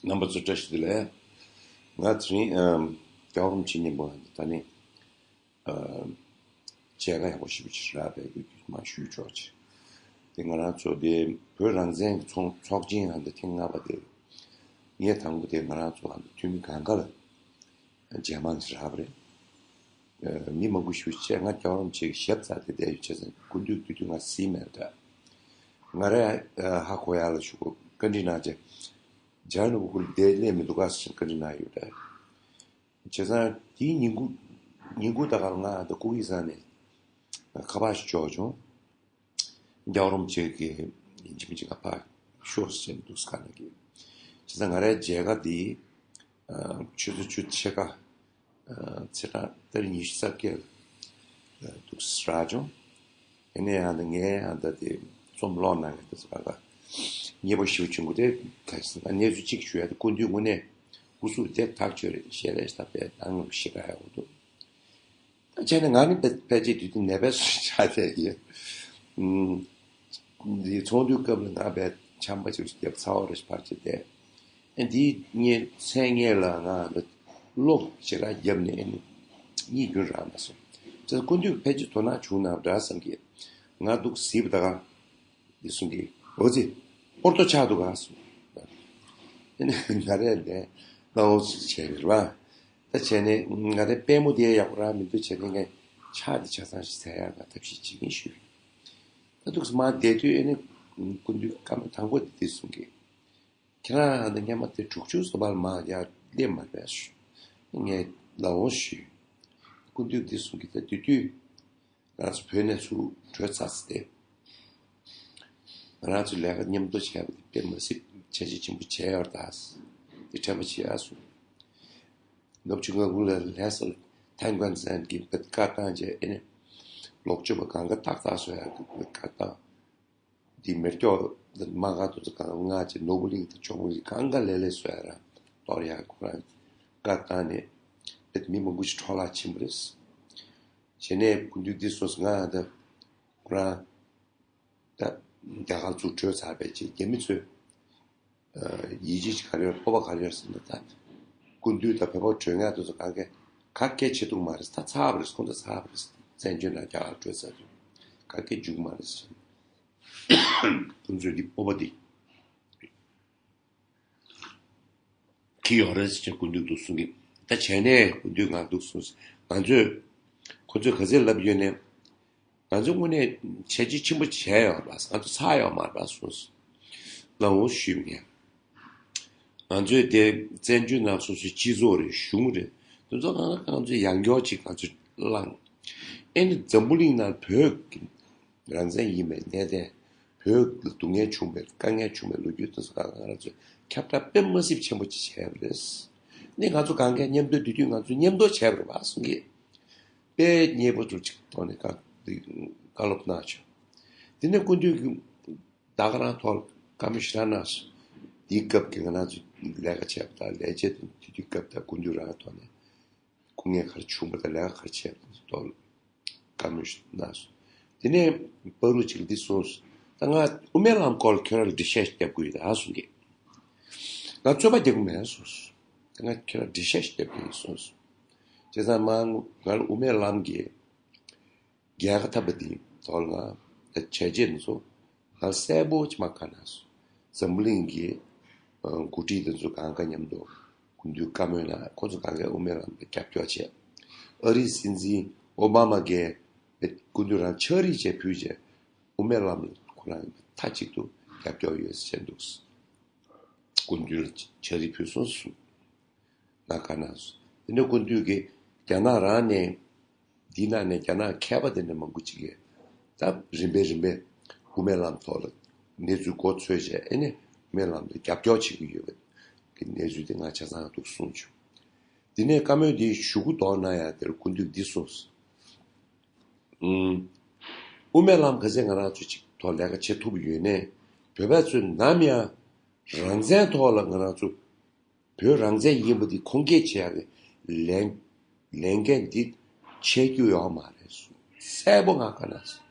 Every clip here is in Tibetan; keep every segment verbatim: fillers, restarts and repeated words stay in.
རྣམ་པ་ཚོ་བཀྲ་ཤིས་བདེ་ལེགས། ང་དེ་རིང་ཨམ་རྒྱལ་བ་རིན་པོ་ཆེ་མཉམ་པོ་ད་ནི་ཨམ་མཇལ་ཁ་ཡག་པོ་ཞེ་པོ་ཅིག་རག་པའི་རྒྱུ་མ་ཞུས་ཆོག་ཅིག་དེ་ང་རང་ཚོ་དེ་བོད་རང་བཙན་གྱི་ཚོགས་ཚོགས་ཆེན་ཨ་འདི་ཐེངས་ལྔ་པ་དེ་ངས་དང་པོ་དེ་ང་རང་ཚོ་ཨ་འདི་འཐུས་མི་གང་ག་ལ་རྗེས་མ་ཞིག་རག་པ་རེད། ཨ་མི་མང་པོ་ཞིག་བཅས་ང་རྒྱལ་བ་རིན་པོ་ཆེ་གི་ཞབས་རྩ་དེ་བསྡད་ཡོད་བྱས་ཙང་སྐུ་མདུན་དུས་དུས་ང་གཟིགས་མེད་འདྲ། ང་རས་ཨ་ཧ་གོ་ཡག་ལ་ཞུ་གོ་བཀའ་འདྲི་གནང་བྱས། རྒྱ་ནག་གི་ཁུལ་བསྡད་སླེབས་མི་འདུག་ག་ཟེར་བཀའ་འདྲི་གནང་ཡོད་འདྲ། བྱས་ཙང་དེའི་ཉིན་གུང་ཉིན་གུང་ད་ག་ལ་ང་ད་ལྐུགས་ཡིག་ཚང་ནས་ཁ་པར་ཞིག་འབྱོར་བྱུང་། རྒྱལ་བ་རིན་པོ་ཆེ་གིས་ཡིན་གཅིག་མིན་གཅིག་ང་ཕར་ཤོག་ཟེར་འདུག་ས་ག་ནང་གི། བྱས་ཙང་ང་རའི་མཇལ་ཁ་འདི་ཨ་ཆུ་ཚོད་བཅུ་ཕྱེད་ཀ་ཨ་ཚེས་གྲངས་ཏ་རིག་ཉི་ཤུ་རྩ་བརྒྱད་ལ་འདུག་ས་རག་བྱུང་། དེ་ནས་ཡང་ད་ངས་ཡང་ད་དེ་རྩོམ་ཀློག་གནང་མཁན་དེ་ཚོ་ག་ག་མཉེས་པོ་ཞེ་པོ་བྱུང་གི་དེ་ག་ཟེར་ན་གནས་ཚུལ་གཅིག་ཞུ་ཡ་དེ་སྐུ་མདུན་དངོས་གནས་སྐུ་གཟུགས་དེ་ཐག་ཆོད་རེད་ཞལ་རས་ད་པའི་ནང་ལ་ཞེ་དྲག་ཡག་པོ་འདུག་ད་བྱས་ན་ང་ནི་ཕལ་ཕལ་ཆེར་དུས་དེ་ནད་པའི་བཟོ་ཆགས་བསྡད་ཡོད། ཨུམ། འདིའི་ཚོགས་འདུའི་སྐབས་ལ་ང་བས་ཆམ་པ་ཅིག་བརྒྱབ་ཚ་བ་རེ་ཕར་ཕྱིན་ཏེ། ཨ་འདིའི་ངའི་མཚན་སྙན་ལ་ང་ལ་གློག་ཞེ་དྲག་བརྒྱབ་ནས་ཨ་ནི་གཉིད་རྒྱུན་རག་མ་སོང་། དེ་སྐུ་མདུན་ཕལ་ཆེར་དོ་སྣང་བྱུང་ན་འདྲ་བསམ་གི། ང་འདུག་གཟིགས་པ་ད་ག་འདི་གསུང་གི་འོ་ཙི་ཨོར་ཏོ་ཆགས་འདུག་ག་གསུང་། ཨ་ནི་ང་རས་ལན་གནང་འོ་ཙི་བྱས་རེད་བ། ད་བྱས་ནས་ང་རའི་པད་མོ་དེ་ཡག་པོ་རག་མི་འདུག་བྱས་ནས་ངས་ཕྱག་དེ་ཆ་ཚང་ཞིག་འཚལ་ཡག་ང་ཐབས་ཤེས་བྱེད་ཀྱིན་ཞུས། ད་འདུག་སེ་མར་བསྡད་དུས་ཨེ་ནི་སྐུ་མདུན་བཀའ་མོལ་དང་པོ་དེ་འདི་གསུང་གི། ཁྱེད་རང་ཨ་ནི་སྔན་མ་དེ་དྲུག་ཅུ་སོ་པར་མར་ཡར་སླེབས་མ་རེད་ཞུ། ངས་ལག་འོང་ཞུས། སྐུ་མདུན་འདི་གསུང་གི་ད་དེ་དུས་ང་ཚོ་བོད་ནས་ཚུར་བྲོས་ཚར་ཚེ་དེ། ང་རང་ཚོ་ལས་ཀ་མཉམ་དུ་བྱས་པ་དེ་དཔེ་མ་སྲིད་བྱས་རྗེས་ཆེན་པོ་བྱས་ཡོད་ད། དེ་དྲན་པ་བྱེད་ཡག་སོང་། ལྔ་བཅུ་ང་དགུ་ལ་ལྷ་ས་ཐན་ཀོན་ཚན་གྱི་བཀའ་བཏང་རྗེས་ཨེ་ནི་ལོག་སྤྱོད་པ་གང་ག་ཏག་ཏག་བཟོ་ཡག་གི་བཀའ་བཏང་། དེ་མེ་སྒྱོགས་དམག་སྒར་དུ་གང་མངགས་རྗེས་ནོར་བུ་གླིང་དང་ཆོས་འཁོར་གླིང་གང་ག་ལེ་ལེ་བཟོ་ཡག་རང་གཏོར་ཡག་ཁོ་རང་བཀའ་བཏང་ནས་ཨེ་མི་མང་པོ་ཞིག་འཕྲོ་བརླག་ཕྱིན་པ་རེད། བྱས་ནས་སྐུ་མདུན་འདི་སོང་ང་ད་ཁོ་རང་ད་རྒྱ་གར་ཚུར་བྲོས་ཚར་བའི་རྗེས་རྒྱ་མི་ཚོས་ཡིད་ཆེས་ཀྱི་ག་རེ་ཡོད་སྤོབས་པ་ག་རེ་ཡོད་ཟེར་ན་ད་སྐུ་མདུན་དང་བོད་པ་བྲོས་མཁན་དེ་ཚོ་གང་གས་ག་སྐད་ཆེ་ཐུག་མ་རེད། ད་ཚར་བ་རེད། ཁོང་ཚོ་ཚར་བ་རེད། བཙན་བྱོལ་ནང་རྒྱ་གར་བྲོས་ཚར་དུས་ག་སྐད་འཇུག་མ་རེད་ཟེར། ཁོང་ཚོས་འདི་སྤོབས་པ་འདི་གི་ཡོད་རེད་ཟེར་སྐུ་མདུན་འདུག་གསུང་གི། ད་བྱས་ནས་སྐུ་མདུན་ང་འདུག་གསུང་ང་ཚོས་ཁོ་ཚོས་ག་ཚད་ལབ་ཡོད་ནས། ང་ཚོ་དངོས་གནས་བྱས་རྗེས་ཆེན་པོ་བྱས་ཡོད་པ་ང་ཚོ་ཚར་ཡོད་མ་རེད་པ་གསུངས་སོང་། ལག་འོང་ཞུས་མཁན། ང་ཚོས་དེ་བཙན་བྱོལ་ནང་སོ་སོའི་སྤྱི་ཚོགས་རེད། གཞུང་རེད། དེ་ཚོ་ང་ང་ཚོས་ཡང་སྐྱོར་ཅིག་ང་ཚོས་བླངས། ཨེ་ནི་འཛམ་བུ་གླིང་ནང་བོད་ཀྱི་རང་བཙན་ཡིན་པའི་གནད་དོན། བོད་ལ་སྡུག་བསྔལ་བྱུང་བའི་དཀའ་ངལ་བྱུང་བའི་ལོ་རྒྱུས་དེ་ཚོ་གང་ང་རང་ཚོས་ཁྱབ་བསྒྲགས་དཔེ་མ་སྲིད་ཆེན་པོ་ཅིག་བྱས་པ་རེད། ནི་ང་ཚོ་གང་གས་མཉམ་དུ་དེ་དུས་ང་ཚོ་མཉམ་དུ་བྱས་པ་རེད་པ་གསུང་གི། དཔེ་མཉེས་པོ་ཚོ་ཅིག་ཐོག་ནས་བཀའ་བཀའ་སློབ་གནང་བྱུང་། དེ་ནས་སྐུ་མདུན་གྱིས་ད་ག་རང་ཐོག་ལ་བཀའ་མོལ་ཞེ་དྲག་གནང་སོང་། དེའི་སྐབས་ཀྱི་ང་རང་ཚོ་ལས་ཀ་བྱས་པ་དང་ལས་བྱེད་དང་དེ་དུས་སྐབས་དང་སྐུ་མདུན་རང་ཐོག་ནས་སྐུ་ངལ་ག་རེ་བྱུང་བ་དང་ལས་ཀ་ག་རེ་བྱས་པ་དང་ཐོག་ལ་བཀའ་མོལ་ཞིག་གནང་སོང་། དེ་ནས་བར་དུ་ཅིག་འདི་གསུངས་སོང་། ད་ང་དབུ་མའི་ལམ་སྐོར་ལ་ཁྱོད་རང་ལ་འགྲེལ་བཤད་ཞིག་རྒྱབ་དགོས་ཡོད་ད་གསུང་གི། ང་རྩོད་པ་རྒྱག་གི་མེད་གསུངས་སོང་། ད་ང་ཁྱོད་རང་འགྲེལ་བཤད་ཞིག་རྒྱབ་དགོས་ཡོད་གསུངས་སོང་། བྱས་ཙང་མ་ང་ལ་དབུ་མའི་ལམ་གྱི་རྒྱལ་ཁ་ཐོབ་པ་འདི་ཐོག་ལ་ང་ད་བྱས་རྗེས་འདི་ཚོ་ང་གསལ་པོ་ཅིག་མ་ག་ན་སོང་། འཛམ་བུ་གླིང་གི་འགོ་ཁྲིད་འདི་ཚོ་གང་ག་མཉམ་དུ་སྐུ་མདུན་བཀའ་མོལ་གནང་། ཁོ་ཚོ་གང་གས་དབུ་མའི་ལམ་ལ་རྒྱབ་སྐྱོར་བྱས། ཨ་རིའི་སྲིད་འཛིན་ཨོ་བྷ་མ་གིས་སྐུ་མདུན་རང་ཕྱག་བྲིས་བྱས་ཕུལ་བྱས་དབུ་མའི་ལམ་ལ་ཁོ་རང་མཐའ་གཅིག་ཏུ་རྒྱབ་སྐྱོར་ཡོད་ཟེར་འདུག་སྐུ་མདུན་ལ་ཕྱག་བྲིས་ཕུལ་སོང་གསུངས། ང་ག་ན་སོང་། དེ་ནས་སྐུ་མདུན་གྱིས་རྒྱ་ནག་རང་ནས་འདི་ནང་ནས་རྒྱ་ནག་མཁས་པ་དེ་འདྲ་མང་པོ་ཅིག་གིས་ད་རིམ་པས་རིམ་པས་དབུ་མའི་ལམ་ཐོག་ལ་གནས་ཚུལ་མགོ་འཚོས་བྱས་ཨེ་ནས་དབུ་མའི་ལམ་དུ་རྒྱབ་སྐྱོར་བྱེད་ཀྱི་ཡོད་པའི་གནས་ཚུལ་དེ་ང་ཆ་ཚང་འདུག་གསུངས་བྱུང་། དེ་ནས་བཀའ་མོལ་དེའི་གཞུག་གུ་མདོར་ན་ཡང་དེར་སྐུ་མདུན་འདི་གསུངས་སོང་། ཨུམ། དབུ་མའི་ལམ་ག་ཚད་ང་རང་ཚོ་ཅིག་ཐོག་ལས་ཀ་བྱེད་ཐུབ་ཡོད་ནས་བོད་པ་ཚོས་ནམ་ཡང་རང་བཙན་ཐོག་ལ་ང་རང་ཚོ་བོད་རང་བཙན་ཡིན་པ་འདི་ཁུངས་སྐྱེལ་བྱེད་ཡག་གི་ལས་ལས་འགན་འདི་ཆད་རྒྱུ་ཡོད་མ་རེད་གསུངས། གསལ་པོ་ང་ག་ན་སོང་།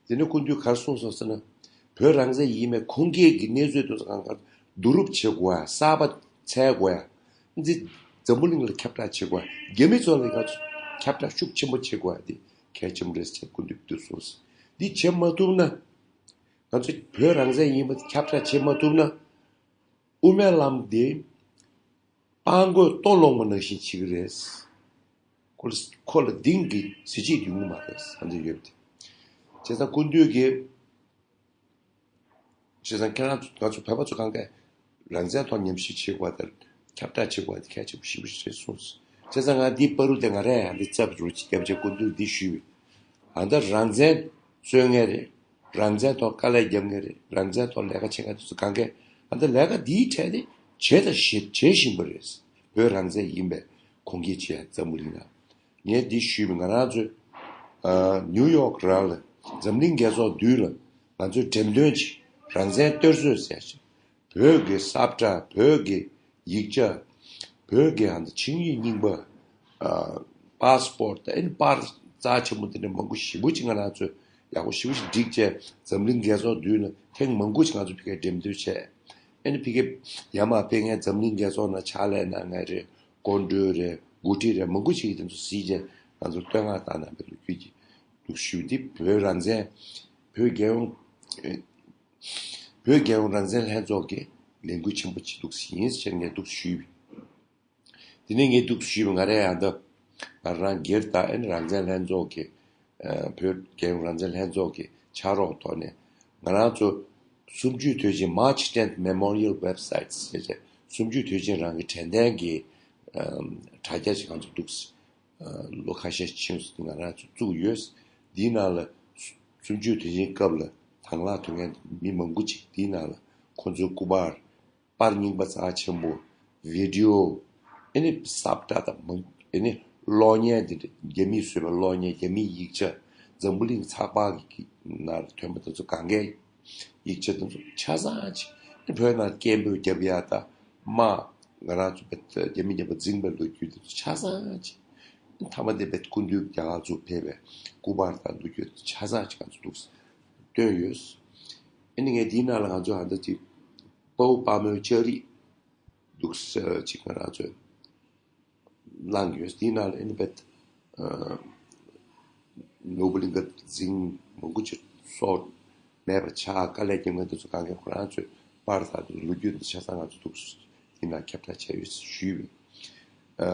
དེ་ནས་སྐུ་མདུན་ག་རེ་གསུངས་སོང་ཟེར་ན། བོད་རང་བཙན་ཡིན་མིན་ཁུངས་སྐྱེལ་གྱི་གནས་ཚུལ་དེ་ཚོ་གང་ག་བསྡུ་རུབ་བྱེད་དགོས་ཡ། གསར་པ་ འཚལ་དགོས་ཡ། འདི་འཛམ་བུ་གླིང་ལ་ཁྱབ་བསྒྲགས་བྱེད་དགོས་ཡ། རྒྱ་མི་ཚོ་ལ་ང་ཚོ་ཁྱབ་བསྒྲགས་ཤུགས་ཆེན་པོ་བྱེད་དགོས་ཡ། འདི་གལ་ཆེན་པོ་རེད་ཅེས་སྐུ་མདུན་འདུག་གསུངས། འདི་བྱེད་མ་ཐུབ་ན། ང་ཚོ་བོད་རང་བཙན་ཡིན་པ་ཁྱབ་བསྒྲགས་བྱེད་མ་ཐུབ་ན། དབུ་མའི་ལམ་འདི་སྤང་རྒོད་ལྟོ་སློང་བ་ནང་བཞིན་བྱེད་ཀྱི་རེད། ཁོ་ལ་ཁོ་ལ་གདེང་གི་གཟི་བརྗིད་ཡོང་གི་མ་རེད། ས་འདི་ཡོད་དེ། བྱས་ཙང་སྐུ་མདུན་གྱིས། བྱས་ཙང་ཁྱེད་རང་ཚོ་ང་ཚོ་བོད་པ་ཚོ་གང་གས་རང་བཙན་ཐོག་ཉམས་ཞིབ་བྱེད་དགོས་དང་ཁྱབ་བསྒྲགས་བྱེད་དགོས་དེ་གལ་ཆེན་པོ་ཞེ་པོ་ཞིག་རེད་གསུངས། བྱས་ཙང་ང་འདི་བར་དུ་དེ་ང་རས་ཡང་འདི་ཚབ་རུ་ཅིག་སྐྱབས་རྗེ་སྐུ་མདུན་འདི་ཞུས་པས། ཨ་ད་རང་བཙན་རྩོད་མཁན་རེད། རང་བཙན་ཐོག་དཀའ་ལས་རྒྱབ་མཁན་རེད། རང་བཙན་ཐོག་ལས་ཀ་བྱེད་མཁན་དེ་ཚོ་གང་གས་ཨ་ད་ལས་ཀ་འདིའི་གྲས་དེ་བྱེད་དང་བྱེད་བྱེད་བཞིན་པ་རེད། བོད་རང་བཙན་ཡིན་པའི་གོང་འགེལ་བྱེད་ཡ་འཛམ་བུ་གླིང་ན། ངས་འདི་ཞུས་པ་ང་རང་ཚོས་ཨ་ནིའུ་ཡོག་རང་ལ་འཛམ་གླིང་རྒྱལ་ཚོགས་མདུན་ལ་ང་ཚོས་འགྲེམས་སྟོན་བྱེད། རང་བཙན་གཏེར་མཛོད་ཟེར་ཞིང་། བོད་ཀྱི་ས་བཀྲ། བོད་ཀྱི་ཡིག་ཆ། བོད་ཀྱི་ཨ་ནི་ཆིངས་ཡིག་རྙིང་པ། ཨ་པཱ་སི་པོར་ཊི། ཨ་ནི་པར་རྩ་ཆེན་པོ་དེ་འདྲ་མང་པོ་ཞེ་པོ་ཅིག་ང་རང་ཚོས་ཡག་པོ་ཞེ་པོ་ཅིག་བསྒྲིགས་བྱས་འཛམ་གླིང་རྒྱལ་ཚོགས་མདུན་ལ་ཐེངས་མང་པོ་ཅིག་ང་ཚོ་ཕ་གིར་འགྲེམས་སྟོན་བྱས། ཨ་ནི་ཕ་གི་ཡར་མར་ཕེབས་མཁན་འཛམ་གླིང་རྒྱལ་ཚོགས་ནང་ཕྱག་ལས་གནང་མཁན་རེད། སྐུ་མགྲོན་རེད། འགོ་ཁྲིད་རེད། མང་པོ་ཞིག་གིས་དེ་ཚོ་གཟིགས་བྱས་ང་ཚོར་བསྟོད་བསྔགས་བཏང་གནང་བའི་ལོ་རྒྱུས་ཀྱི་འདུག་ཞུ། འདི་བོད་རང་བཙན། བོད་རྒྱལ་ཡོངས། བོད་རྒྱལ་ཡོངས་རང་བཙན་ལྷན་ཚོགས་ཀྱི་ལས་འགུལ་ཆེན་པོ་ཅིག་འདུག་ཡིན་ཟེར་ངས་འདུག་ཞུས་པས། དེ་ནས་ངས་འདུག་ཞུས་པ་ང་རས་ཡང་ད་ང་རང་སྒེར་དང་ཨ་ནི་རང་བཙན་ལྷན་ཚོགས་ཀྱི་ཨ་བོད་རྒྱལ་ཡོངས་རང་བཙན་ལྷན་ཚོགས་ཀྱི་ཕྱག་རོགས་ཐོག་ནས་ང་རང་ཚོ་གསུམ་བཅུའི་དུས་ཆེན། March tenth Memorial Website ཟེར་བྱས་གསུམ་བཅུའི་དུས་ཆེན་རང་གི་དྲན་རྟེན་གྱི་ཨ་དྲ་རྒྱ་ཞིག་ང་ཚོ་འདུག་ཨ་ལོ་ཁ་ཤས་ཕྱིན་སོང་། ང་རང་ཚོ་བཙུགས་ཡོད། འདིའི་ནང་ལ་གསུམ་བཅུའི་དུས་ཆེན་སྐབས་ལ་དང་བླངས་ཐོབ་མཁན་མི་མང་པོ་ཅིག་འདིའི་ནང་ལ་ཁོང་ཚོའི་སྐུ་པར། པར་རྙིང་པ་རྩ་ཆེན་པོ། བི་ཌི་ཡོ། ཨ་ནི་ས་བཀྲ་དང་མང་། ཨ་ནི་གློག་བརྙན་དེ་འདྲ། རྒྱ་མིས་བཟོས་པའི་གློག་བརྙན། རྒྱ་མིའི་ཡིག་ཆ། འཛམ་བུ་གླིང་ཚགས་པར་གྱི་ནང་ཐོན་པ་དེ་ཚོ་གང་གའི་ཡིག་ཆ་དེ་ཚོ་ཆ་ཚང་ཅིག་ཨ་ནི་བོད་ནང་སྐད་འབོད་རྒྱབ་ཡ་དང་། དམག་ང་རང་ཚོ་བེད་རྒྱ་མི་མཉམ་པོ་འཛིང་པའི་ལོ་རྒྱུས་དེ་ཚོ་ཆ་ཚང་ཅིག་ཨ་ནི་མཐའ་མ་དེ་བེད་སྐུ་མདུན་རྒྱ་གར་ཚུར་ཕེབས་པའི་སྐུ་པར་དང་ལོ་རྒྱུས་ཆ་ཚང་ཅིག་ང་ཚོ་འདུག་སེ་བཏོན་ཡོད། ཨ་ནི་ངས་འདིའི་ནང་ལ་ང་ཚོ་ཧ་ད་ཅིག་དཔའ་བོ་དཔའ་མོའི་ལྕགས་རིགས་འདུག་སེ་ཅིག་ང་རང་ཚོས་བླངས་ཡོད། དེའི་ནང་ལ་ཨ་ནི་བེད་ཨ་ནོར་བུ་གླིང་ག་འཛིང་མང་པོ་ཅིག་སྲོག་མེད་པ་ཆགས། དཀའ་ལས་རྒྱབ་མཁན་དེ་ཚོ་གང་གས་ཁོ་རང་ཚོའི་པར་དང་ལོ་རྒྱུས་དེ་ཆ་ཚང་ང་ཚོ་འདུག་སེ་དེའི་ནང་ཁྱབ་བསྒྲགས་བྱས་ཡོད་ཞུས་པས། ཨ་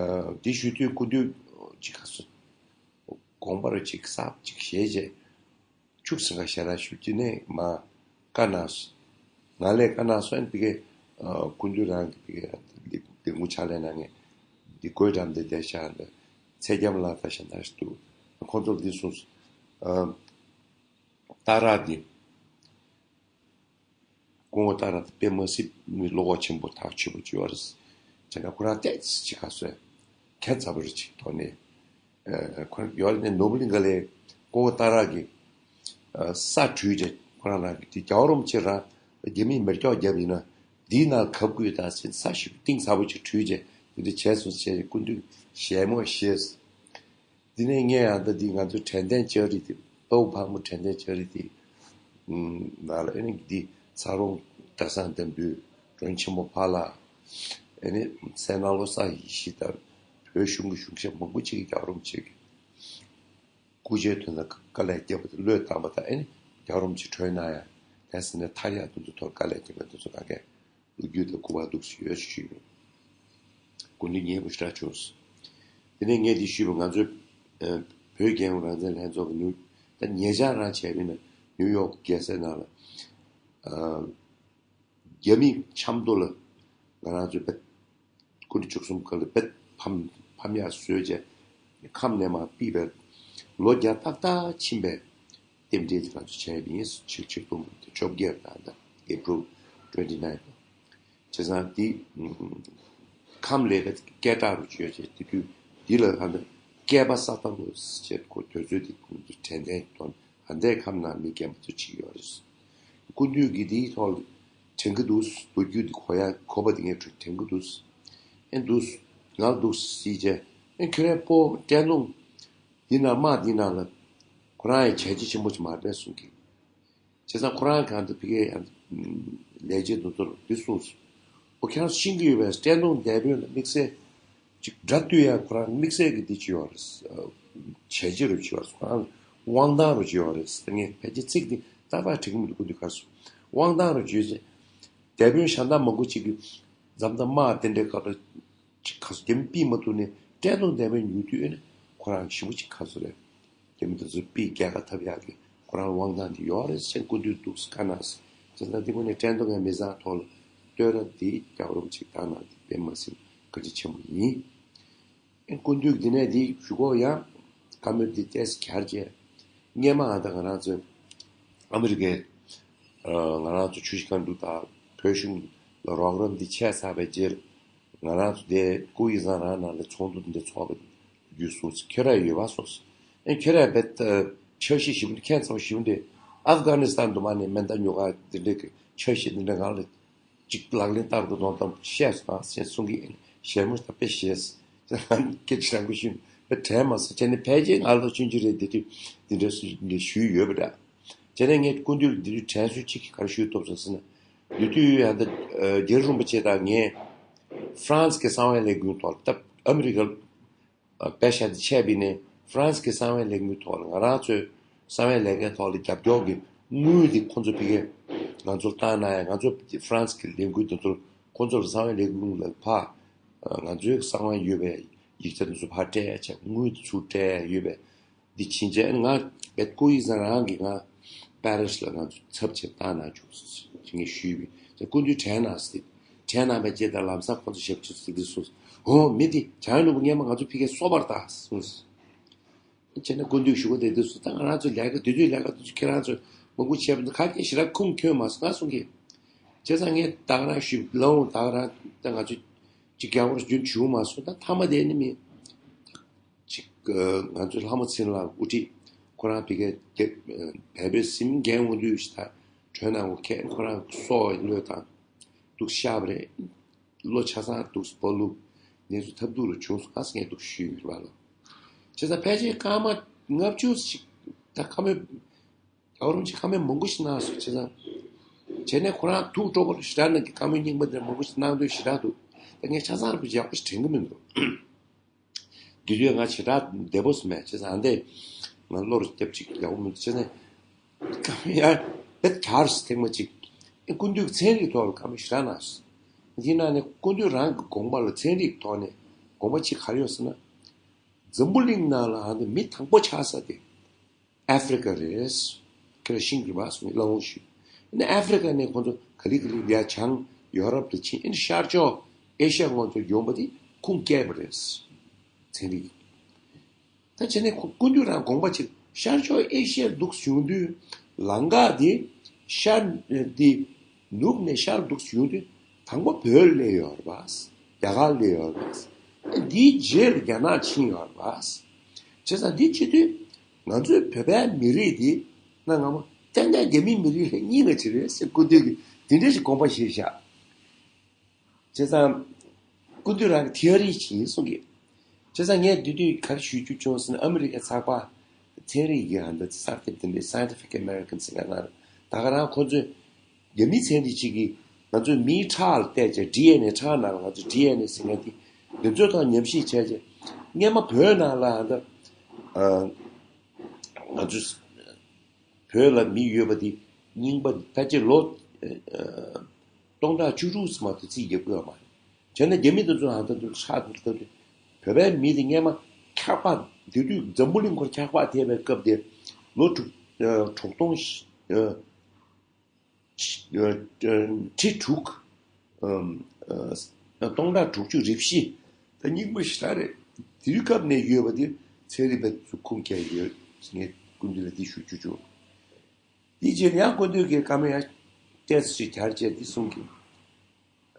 དེ་ཞུ་དུས་སྐུ་མདུན་ཅིག་ག་སོ་དགོངས་པ་རེ་ཅིག་གསར་ཅིག་བཞེས་རྗེས། ཁྱུག་ཙམ་ཁ་ཤས་ར་ཞུ་རྒྱུ་ནས་མ་བཀའ་གནང་སོང་། ང་ལས་བཀའ་གནང་སོང་། ཨ་ནི་ཕ་གི་ཨ་སྐུ་མདུན་རང་གི་ཕ་གི་ལས་འགུལ་ཕྱག་ལས་གནང་མཁན་འདི་བཀོད་འགྲམ་དེ་བསྡད་ཤག་འདི་ཚེ་རྒྱམ་ལགས་དང་གཞན་དག་ཞིག་འདུག་ཁོང་ཚོར་འདི་གསུངས་སོང་། ཨ་སྟག་ར་འདི། སྐུ་ངོ་སྟག་ར་དེ་དཔེ་མ་སྲིད་མི་བློ་ཁོག་ཆེན་པོ་ཐག་ཆོད་པོ་ཅིག་ཡོད་རེད། དེ་འདྲ་ཁོ་རང་ཏོག་ཙམ་ཅིག་ག་ཚོད་ཁྱད་མཚར་པོ་རེ་ཅིག་ཐོག་ནས་ཨ་ཁོ་རང་ཡོད་ནས་ནོར་བུ་གླིང་ག་ལས་སྐུ་ངོ་སྟག་ར་གི་ཨ་ས་བྲུས་རྗེས་ཁོ་རང་རང་གི་དེ་རྒྱལ་བ་རིན་པོ་ཆེ་རང་རྒྱ་མིས་མེ་སྒྱོགས་བརྒྱབ་ཡིན་ན་འདིའི་ནང་གབ་དགོས་ད་ཟེར་ས་ཞིག་གཏིང་ཟབ་པོ་ཅིག་བྲུས་རྗེས་དེ་འདྲ་བྱས་སོང་ཟེར་སྐུ་མདུན་ཞལ་མོ་བཞེས། འདི་ནས་ངས་ཡང་ད་འདི་ང་ཚོའི་དྲན་རྟེན་ལྕགས་རི་དེ། དཔའ་བོ་དཔའ་མོ་དྲན་རྟེན་ལྕགས་རི་དེ་ནང་ལ་ཨ་ནི་འདི་ཚ་རོང་གྲྭ་ཚང་དང་འདུས། སྒྲོན་ཆེན་མོ་ཕ་ལ། ཨ་ནི་སྲས་ནང་ལོ་གསར་ཡེ་ཤེས་དང་བོད་གཞུང་གི་གཞུང་ཞབས་མང་པོ་ཅིག་གིས་རྒྱལ་བ་རིན་པོ་ཆེ་གི་སྐུ་ཕྱྭའི་དོན་དུ་དཀའ་ལས་བརྒྱབ་པ་དེ་བློས་བཏང་པ་དང་། ཨ་ནི་རྒྱལ་བ་རིན་པོ་ཆེ་གྲོས་གནང་ཡ། དེ་ཟེར་ནས་ཐར་ཡག་དེ་ཚོ་ཐོག་དཀའ་ལས་བརྒྱབ་པ་དེ་ཚོ་ག་གས། ལོ་རྒྱུས་དང་སྐུ་པར་འདུག་སེ་ཡོད་ཞུས་པས། སྐུ་མདུན་མཉེས་པོ་ཞེ་དྲག་བྱུང་། དེ་ནས་ངས་འདི་ཞུས་པ་ང་ཚོའི་ཨ་བོད་རྒྱལ་ཡོངས་རང་བཙན་ལྷན་ཚོགས་ཀྱི་ནིའུ། ད་ཉེ་ཆར་རང་བྱས་པ་ཡིན་ན་ནིའུ་ཡོག་རྒྱལ་སའི་ནང་ལ་ཨ་རྒྱ་མིའི་ཆབ་མདོ་ལ་ང་རང་ཚོའི་བེད་སྐུ་ཕྲེང་བཅུ་གསུམ་སྐབས་ལ་བེད་ཕམ་ཕམ་ཡག་བཟོས་བྱས་ཁམས་ནས་མར་ཕུད་པའི་ལོ་བརྒྱ་ཏག་ཏག་ཕྱིན་པའི་རྟེན་འབྲེལ་དེ་ང་ཚོ་བྱས་པ་ཡིན། ཆིག་ཆིག་སྟོང་དང་བཅོ་བརྒྱད་དང་ད་April twenty nine། བྱས་ཙང་དེ་ཁམས་ལས་ཀ་སྐད་གྲགས་རུ་བྱོས་བྱས་དེ་དུས་འདི་ལ་ཧ་ད་བསྐལ་པ་ས་ཐང་ལོ་ཟེར་ཁོ་དུས་ཚོད་དེ་ཁོང་ཚོ་དྲན་རྟེན་དོན་ཧ་འདས་ཁམས་ནང་མི་རྒན་པ་ཚོ་ཅིག་ཡོད་རེད། སྐུ་མདུན་གྱིས་དེའི་ཐོག་ལ་དྲན་གྱི་འདུག་ལོ་རྒྱུས་དེ་གོ་ཡ་གོ་བ་དེ་ངས་དྲན་གྱི་འདུག་ཨེ་འདུག་ང་འདུག་སེ་བྱས་ཨེ་ཁྱོད་རའི་སྤོ་བོ་བཀྲས་མཐོང་འདི་ན་དམག་འདི་ནང་ལ་ཁོ་རང་ཡང་བྱས་རྗེས་ཆེན་པོ་ཅིག་མ་རེད་གསུང་གི། བྱས་ཙང་ཁོ་རང་གང་དུ་ཕ་གིའི་ལས་བྱེད་དེ་ཚོར་འདི་གསུངས་སོང་ ཁོ་ཁྱེད་རང་ཤེས་ཀྱི་ཡོད་པས། བཀྲས་མཐོང་དེད་དཔོན་ལ་དམིགས་བསལ་ཅིག་སྒྲ་བཏུས་ཡ་ཁོ་རང་དམིགས་བསལ་གྱི་འདི་ཅིག་ཡོད་རེད། བྱས་རྗེས་རུ་ཅིག་ཡོད་རེད། ཁོ་རང་དབང་ཐང་རུ་ཅིག་ཡོད་རེད། ངས་ཕལ་ཆེར་ཚིག་འདི་ཏག་ཏག་འགྲིག་གི་མི་འདུག་ཁོ་འདི་གར་སོང་། དབང་ཐང་རུ་བརྗོད་ཚེ་དེད་དཔོན་གཞན་དག་མང་པོ་ཅིག་གིས་འཛམ་ཐང་དམག་དེ་འདྲའི་སྐབས་ལ་ཅིག་ག་སོ་རྒྱ་མི་ཕུད་མ་ཐུབ་ནས་བཀྲས་མཐོང་དེད་དཔོན་ཉུང་དུས་ཡོད་ན་ཁོ་རང་ཞེ་པོ་ཅིག་ག་སོ་རེད། རྒྱ་མི་དེ་ཚོ་ཕུད་རྒྱལ་ཁ་ཐོབ་ཡག་གི་ཁོ་རང་དབང་ཐང་དེ་ཡོད་རེད་ཟེར་སྐུ་མདུན་འདུག་སེ་བཀའ་གནང་སོང་། བྱས་ཙང་འདི་ངོས་ནས་བཀྲས་མཐོང་གི་མི་ཚང་ཐོག་ལ་བསྟོད་ར་འདི་རྒྱལ་བ་རིན་པོ་ཆེས་བཏང་གནང་འདི་དཔེ་མ་སྲིད་བཀའ་དྲིན་ཆེན་པོ་ཡིན། ཨེ་སྐུ་མདུན་འདི་ནས་འདི་ཞུ་གོ་ཡང་བཀའ་མོལ་འདི་ཏོག་ཙམ་གྱར་བྱས། སྔོན་མ་ཨ་ད་ང་རང་ཚོ་ཨ་མི་རི་ཀའི་ང་རང་ཚོ་ཆུ་བཞི་སྒང་དྲུག་དང་བོད་གཞུང་ལ་རོགས་རམ་འདི་བྱས་ཚར་བའི་རྗེས། ང་རང་ཚོ་དེ་ཀོ་ཝི་ཟང་རང་ནང་ལ་ཚོགས་འདུ་འདི་ཚོགས་པ་རྒྱུ་སོང་ཁྱོད་ར་ཡོད་པ་སོང་། ཨེ་ཁྱོད་ར་བེད་འཆར་གཞི་ཞིབ་འདི་ཁྱད་མཚར་ཞིབ་འདི་ཨབ་གྷ་ནི་སི་ཐན་དུ་མ་ནས་མེ་མདའ་ཉོ་ག་འདི་འདྲའི་གི་འཆར་གཞི་འདི་འདྲ་ང་ལ་ཅིག་ལག་ལེན་བསྟར་དགོས་དོན་དམ་བཤད་སོང་ཟེར་གསུང་གི་ཡིན། ཞལ་མོ་ལྟ་དཔེ་ཞེས་སྐད་ཆ་རང་གི་ཤུན་པ་དྲན་མ་སོང་། བྱས་ནས་ཕལ་ཆེར་ང་ལོ་ཆུང་ཆུང་རེད། འདི་དུས་འདི་འདྲ་སུ་འདི་ཞུས་ཡོད་པ་འདྲ། བྱས་ནས་ངས་སྐུ་མདུན་འདི་དུས་དྲན་གསོ་གཅིག་གི་ག་རེ་ཞུས་ཐུབ་སོང་ཟེར་ན། འདི་དུས་ཡང་ད་རྒྱལ་རིན་པོ་ཆེ་དང་ངས་ཧྥ་རན་སི་གི་གསང་བའི་ལས་འགུལ་ཐོག་ལ་སྟབས་ཨ་མི་རི་ཀ་པེ་ཤ་དེ་ཆད་པ་ནས་ཧྥ་རན་སི་གི་གསང་བའི་ལས་འགུལ་ཐོག་ལ་ང་རང་ཚོའི་གསང་བའི་ལས་འགུལ་ཐོག་ལ་རྒྱབ་སྐྱོར་གྱི་དངུལ་དེ་ཁོང་ཚོ་ཕ་གིར་ང་ཚོར་བཏང་གནང་ཡ། ང་ཚོ་ཧྥ་རན་སི་གི་ལས་འགུལ་དེ་ཚོར་ཁོང་ཚོར་གསང་བའི་ལས་འགུལ་ལ་ཕར་ང་ཚོའི་གསང་བ་ཡོད་པའི་ཡིག་ཆ་དེ་ཚོ་ཕར་སྤྲད་ཡ་བྱས། དངུལ་དེ་ཚུར་སྤྲད་ཡ་ཡོད་པའི་འདི་ཕྱིན་ཆད་ང་བེད་ཀོ་ཝི་ཟང་རང་གིས་ང་པེ་རི་སི་ལ་ང་ཚོ་ཚབ་བྱེད་བཏང་གནང་བྱུང་ཟེར་ངས་ཞུས་པས། སྐུ་མདུན་དྲན་གནང་ཟེར། དྲན་གནང་བའི་རྗེས་ད་ལམ་སང་ཁོང་ཚོ་ཞབས་ཕྱི་ཚིག་འདི་གསུངས། འོ་མི་འདི་བྱང་ནོར་བུ་སྔོན་མ་ང་ཚོ་ཕ་གིར་སོ་པར་བཏང་གསུངས། བྱས་ན་སྐུ་མདུན་ཞུ་གི་དེ་འདི་གསུངས། ད་ང་རང་ཚོ་ལས་ཀ་དེ་དུས་ལས་ཀ་དེ་ཚོ་ཁྱེད་རང་ཚོ་མང་པོ་བྱས་པ་འདི་ཁ་སྐད་ཞེ་དྲག་ཁུངས་འཁྱོལ་མ་སོང་ང་གསུང་གི། བྱས་ཙང་ངས་ད་ག་རང་ཞུས་ལའང་ད་ག་རང་ད་ང་ཚོ་ཅིག་རྒྱལ་བར་རྒྱུན་བྱུང་མ་སོང་། ད་མཐའ་མ་དེ་ནི་མི་ཅིག་ང་ཚོའི་ལྷ་མོ་ཚེ་རིང་ལགས་དབུ་ཁྲིད་ཁོ་རང་ཕ་གིར་དེ་བལ་པོའི་སྲིད་འགན་འོས་བསྡུ་ཞིག་ད་གྲོལ་གནང་དགོས་མཁན་ཁོ་རང་སྲོག་བློས་བཏང་འདུག་ཤག་པ་རེད། བློ་ཆ་ཚང་འདུག་སྤོ་ལུགས་ངེད་ཚོ་ཐབས་སྡུག་རུ་བྱུང་སོང་ཨ་ཟེར་ངས་འདུག་ཞུས་ཡོད་པ་ལ། བྱས་ཙང་ཕལ་ཆེར་སྐར་མ་ལྔ་བཅུ་ཞིག་ད་བཀའ་མོལ་རྒྱལ་བ་རིན་པོ་ཆེ་བཀའ་མོལ་མང་པོ་ཞིག་གནང་སོང་། བྱས་ཙང་བྱས་ནས་ཁོ་རང་ཐུགས་སྤྲོ་པོ་ཞེ་དྲག་གནང་གི། བཀའ་མོལ་རྙིང་པ་འདི་མང་པོ་ཞིག་གནང་འདོད་ཞེ་དྲག་འདུག་ད་ངས་ཆ་ཚང་རུ་ཡག་པོ་ཞིག་དྲན་གི་མི་འདུག་འདི་དུས་ང་ཞེ་དྲག་བདེ་པོ་སུ་མེད། བྱས་ཙང་ཨ་འདས་ང་བློ་རུ་སྐྱབས་ཅིག་ཡག་པོ་མི་འདུག་བྱས་ནས་བཀའ་མོལ་ཡང་བེད་གར་སོང་ཐེངས་མ་གཅིག་ཨེ་སྐུ་མདུན་གྱི་ཚན་རིག་ཐོག་ལ་བཀའ་མོལ་ཞེ་དྲག་གནང་སོང་། དེའི་ནང་ནས་སྐུ་མདུན་རང་གི་དགོངས་པ་ལ་ཚན་རིག་ཐོག་ནས་དགོངས་པ་གཅིག་ག་རེ་ཡོད་ཟེར་ན། འཛམ་བུ་གླིང་ནང་ལ་ཨ་འདི་མི་དང་པོ་ཆགས་ས་དེ་ཨ་ཧྥེ་རི་ཀ་རེད། ཁྱེད་རང་ཤེས་ཀྱི་རེད་པ་སོང་ལ་འོང་ཞུས། ཨ་ནི་ཨ་ཧྥེ་རི་ཀ་ནས་ཁོང་ཚོ་ག་ལེ་ག་ལེ་ཡར་བྱང་ཡོ་རོབ་ལ་ཕྱིན། ཨ་ནི་ཤར་ཕྱོགས་ཨེ་ཤ་ཡ་ངོས་ཚོ་ཡོང་པ་དེ་ཁུངས་སྐྱེལ་བ་རེད། ཚན་རིག་ད་བྱས་ནས་ཁོ་སྐུ་མདུན་རང་དགོངས་པ་ཆེ། ཤར་ཕྱོགས་ཨེ་ཤ་ཡར་འདུག་བྱུང་དུས་ལམ་ཁ་དེ་ཤར་དེ་ནུབ་ནས་ཤར་འདུག་བྱུང་དུས་དང་པོ་བོད་སླེབས་ཡོད་རེད་པ། རྒྱ་གར་སླེབས་ཡོད་རེད་པ། དེའི་རྗེས་ལ་རྒྱ་ནག་ཕྱིན་ཡོད་རེད་པ། བྱས་ཙང་འདི་བྱེད་དུས་ང་ཚོའི་བོད་པའི་མི་རིགས་འདི་གནའ་སྔ་མོ་ཏན་ཏན་རྒྱ་མིའི་མི་རིགས་ལས་རྙིང་བ་ཅིག་རེད་ཟེར་སྐུ་མདུན་གྱིས་དེ་འདྲ་ཞིག་དགོངས་པ་བཞེས་བཞག་བྱས་ཙང་སྐུ་མདུན་རང་གི་ཐི་ཨོ་རི་ཞིག་ཡིན་གསུང་གི། བྱས་ཙང་ངས་འདི་དུས་ག་རེ་ཞུ་རྒྱུ་བྱུང་ཟེར་ན། ཨ་མི་རི་ཀའི་ཚགས་པར་ཚན་རིག་གི་ཧ་འདི་གསར་དེབ་འདི་འདྲའི་Scientific American ཟེར་མཁན་ནང་ད་ག་རང་ཁོ་ཚོས་རྒྱ་མི་ཚན་རིག་ཅིག་གིས་ང་ཚོའི་མིའི་ཁྲག་ལ་བལྟས་བྱས། ཌི་ཨེན་ཨེ་ཁྲག་ནང་ལ་ང་ཚོ་ཌི་ཨེན་ཨེ་ཟེར་མཁན་དེ་འདི་ཚོའི་ཐོག་ཉམས་ཞིབ་བྱས་བྱས། སྔོན་མ་བོད་ནང་ལ་ཧ་འདི་ང་ཚོ་བོད་ལ་མི་ཡོད་པ་དེ་རྙིང་པ་ཕལ་ཆེར་ལོ་ཨ་སྟོང་ཕྲག་བཅུ་དྲུག་ཙམ་མ་གཏོགས་རྩིས་རྒྱག་གི་ཡོད་མ་རེད། བྱས་ན་རྒྱ་མི་དེ་ཚོ་ཧ་ད་དུང་ཧྲག་ཏུ་ལྟ་དུས་བོད་པའི་མི་དེ་སྔོན་མ་འཁྱག་པ་དེ་དུས་འཛམ་བུ་གླིང་ཁོར་འཁྱག་པ་ཐེབས་པའི་སྐབས་དེ་ལོ་དྲུག་ཨ་དྲུག་སྟོང་ཨ་ཁྲི་དྲུག་ཨ་སྟོང་ཕྲག་དྲུག་ཅུ་རེ་བཞི་ད་རྙིང་པ་ཞེ་དྲག་རེད། དེའི་སྐབས་ནས་ཡོད་པ་དེ་ཚན་རིག་པས་ཚུར་ཁུངས་སྐྱེལ་ཡོད། ངས་སྐུ་མདུན་ལ་འདི་ཞུ་རྒྱུ་བྱུང་། དེའི་རྗེས་ཡང་སྐུ་མདུན་གྱིས་བཀའ་མོལ་ཡང་ཏོག་ཙམ་ཞིག་གྱར་བྱས་འདི་གསུང་གི།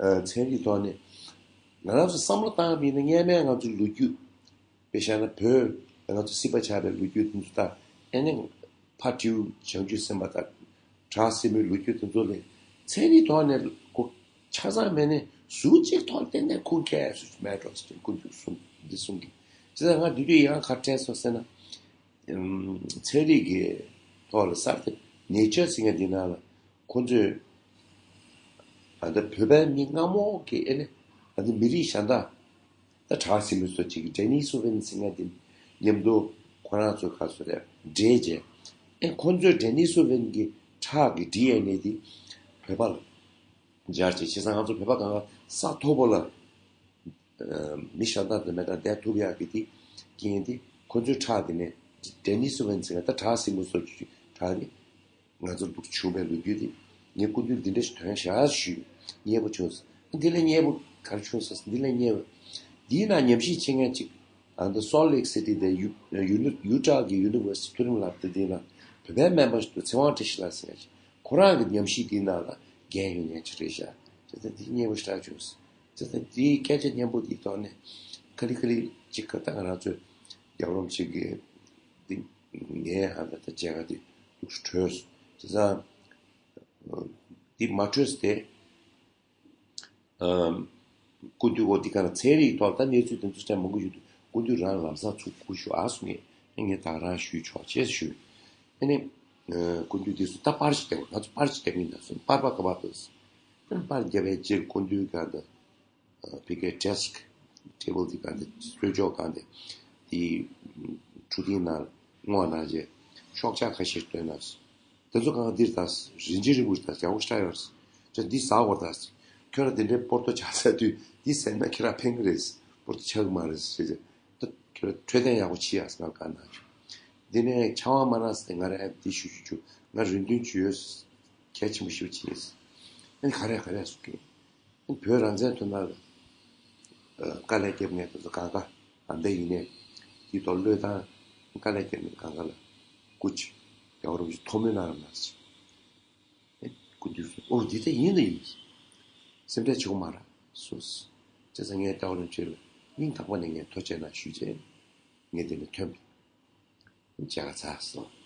ཨ་ཚན་རིག་ཐོག་ནས་ང་རང་ཚོ་བསམ་བློ་བཏང་བ་ཡིན་ན་སྔོན་མའི་ང་ཚོའི་ལོ་རྒྱུས། དཔེ་བཞག་ན་བོད་ང་ཚོ་སྲིད་པ་ཆགས་པའི་ལོ་རྒྱུས་དེ་ཚོ་དང་། ཨ་ནི་ཕ་སྤྲེའུ་བྱང་ཆུབ་སེམས་དཔའ་དང་བྲག་སྲིན་མོའི་ལོ་རྒྱུས་དེ་ཚོ་ལས་ཚན་རིག་ཐོག་ནས་གོ་ཆ་ཚང་མེད་ནས་ཟུར་གཅིག་ཐོག་གཏན་ནས་ཁུངས་སྐྱེལ་ཡ་སུ་མེད་འགྲོ་ཟེར་སྐུ་མདུན་གསུང་འདི་གསུང་གི། བྱས་ཙང་ང་འདི་དུས་ཡང་ག་རེ་དྲན་སོང་ཟེར་ན། ཚན་རིག་གི་ཐོག་ལ་གསར་དེབ་Nature ཟེར་མཁན་འདི་ནང་ལ་ཁོ་ཚོས་ ཨ་ད་བོད་པའི་མི་སྔ་མོ་གི་ཨེ་ནི་ཨ་ད་མི་རིགས་གཞན་དག་ད་བྲག་སྲིན་མོ་སོགས་ཅིག་གི་ཌེ་ནི་སུ་ཝན་ཟེར་མཁན་དེ་མཉམ་དུ་ཁོ་རང་ཚོ་ག་ཚོད་རེད་འདྲེས་རྗེས་ཨེ་ཁོ་ཚོའི་ཌེ་ནི་སུ་ཝན་གྱི་ཁྲག་གི་ཌི་ཨེན་ཨེ་དེ་བོད་པ་ལ་སྦྱར་བྱས། བྱས་ཙང་ང་ཚོ་བོད་པ་གང་ག་ས་མཐོ་པོ་ལ་མི་གཞན་དག་དང་མེད་དང་བསྡད་ཐུབ་ཡག་གི་དེ་རྐྱེན་དེ་ཁོ་ཚོའི་ཁྲག་དེ་ནས་ཌེ་ནི་སུ་ཝན་ཟེར་མཁན་ད་བྲག་སྲིན་མོ་སོགས་ཀྱི་ཁྲག་དེ། ང་ཚོར་འདུག་བྱུང་བའི་ལོ་རྒྱུས་དེ་ངས་སྐུ་མདུན་འདི་འདྲ་ཞིག་ཐོན་བཞག་ཞུས། མཉེས་པོ་བྱུང་། འདི་ལས་མཉེས་པོ་ག་རེ་བྱུང་ཟེར། འདི་ལས་མཉེས་པོ། འདིའི་ནང་ཉམས་ཞིབ་བྱེད་མཁན་ཅིག་ཨ་ནི་སོལ་ལེག་སི་ཊི་དེ་ཡུ་ཡུ་ནི་ཡུ་ཊ་གི་ཡུ་ནི་ཝར་སི་ཊི་མཐོ་རིམ་སློབ་གྲྭ་དེ་ནང་བོད་པའི་སྨན་པ་ཞིག་འདུག་ཚེ་དབང་བཀྲ་ཤིས་ལགས་ཟེར་མཁན་ཅིག་ཁོ་རང་གི་ཉམས་ཞིབ་འདིའི་ནང་ལ་འགན་ཡོད་མཁན་ཅིག་རེད་ཤག་བྱས་ཙང་འདི་མཉེས་པོ་ཞེ་དྲག་བྱུང་། བྱས་ཙང་འདིའི་སྐད་ཆ་སྙན་པོ་འདིའི་ཐོག་ནས་ཁ་ལི་ཁ་ལི་ཅིག་ག་ད་ང་རང་ཚོའི་རྒྱལ་བ་རིན་པོ་ཆེ་གི་འདི་ངའི་ཧ་ད་ད་མཇལ་ཁ་འདི་འདུག་སེ་གྲོལ་སོང་། བྱས་ཙང་འདི་མ་གྲོལ་སྟེ། ཨམ། སྐུ་མདུན་འོ་འདི་ག་ན་ཚན་རིག་ཐོག་ད་གནས་ཚུལ་དེ་ཚོ་ཅང་མང་པོ་ཡོད་དུས་སྐུ་མདུན་རང་ལམ་སང་ཚུར་སྐུ་ཞུ་ཨ་སོང་ངས་ངས་ད་རང་ཞུས་ཆོག་ཅེས་ཞུས། ཨ་ནི། ཨ། སྐུ་མདུན་འདི་ཚོ་ད་པར་ཞིག་རྒྱབ། ང་ཚོ་པར་ཞིག་རྒྱབ་ཡིན་ད་སོང་པར་པ་ག་པར་འདུག་ཨ་ནི་པར་རྒྱབ་པའི་རྗེས་སྐུ་མདུན་ག་ད། ཨ། ཕ་གིའི་ཌེ་སི་ཀི་ཊེ་བལ་འདི་ག་འདི་གསོལ་ལྕོག་ག་འདི་འདི་གྲུ་གཟིངས་ནང་སྔོག་གནང་རྗེས་ཤོག་ཆག་ཁ་ཤས་བཏོན་གནང་སོང་། དེ་ཚོ་གང་འདིར་ད་རིན་ཆེན་རིལ་བུ་ད་རྒྱ་བོ་ཤ་ཡོད་རེད། ཅེས་འདི་ཟ་དགོས་ད། ཁྱོད་རང་དེ་འདྲའི་པོར་ཏོ་ཆགས་ཚར་དུས་འདི་ཟས་ན་ཁྱེད་རང་ཕན་གི་རེད། པོར་ཏོ་ཆགས་གི་མ་རེད་ཟེར་ཏེ། ད་ཁྱོད་རང་འཕྲོད་བསྟེན་ཡག་པོ་བྱེད་ཡག་ཟེར་ན་བཀའ་གནང་བྱུང་། འདི་ནས་ཆང་བ་མ་རག་ཟེར་ང་རང་ཨེ་འདི་ཞུ་ཞུ་ཞུ་ང་རེ་འདུན་ཅིག་ཡོད། གལ་ཆེན་པོ་ཞེ་པོ་ཅིག་ཡིན། ཨེ་ག་རེ་ག་རེ་ཟེར་གི། བོད་རང་བཙན་ཐོན་ན་ལ། དཀའ་ལས་བརྒྱབ་མཁན་དེ་ཚོ་གང་ག་ཨ་འདི་ཡིན་ནས། དེའི་ཐོག་བློས་བཏང་དཀའ་ལས་བརྒྱབ་མཁན་གང་ག་ལ་སྐུ་མཁྱེན་རྒྱལ་བ་རིན་པོ་ཆེ་ཐུགས་སྨོན་གནང་རོགས་གནང་ཟེར། ཨེ་སྐུ་མདུན་སོང་ཨོ་འདི་ལྟ་ཡིན་ལ་ཡིན། སེམས་ཁྲལ་བྱེད་དགོས་མ་རེད་གསུངས། བྱས་ཙང་ངས་རྒྱལ་བ་རིན་པོ་ཆེ་ལ་སྙིང་ཐག་པ་ནས་ངས་ཐུགས་རྗེ་གནང་ཞུས་རྗེས་ངས་འདི་ནས་ཐོན་པ། མཇལ་ཁ་ཚར་སོང་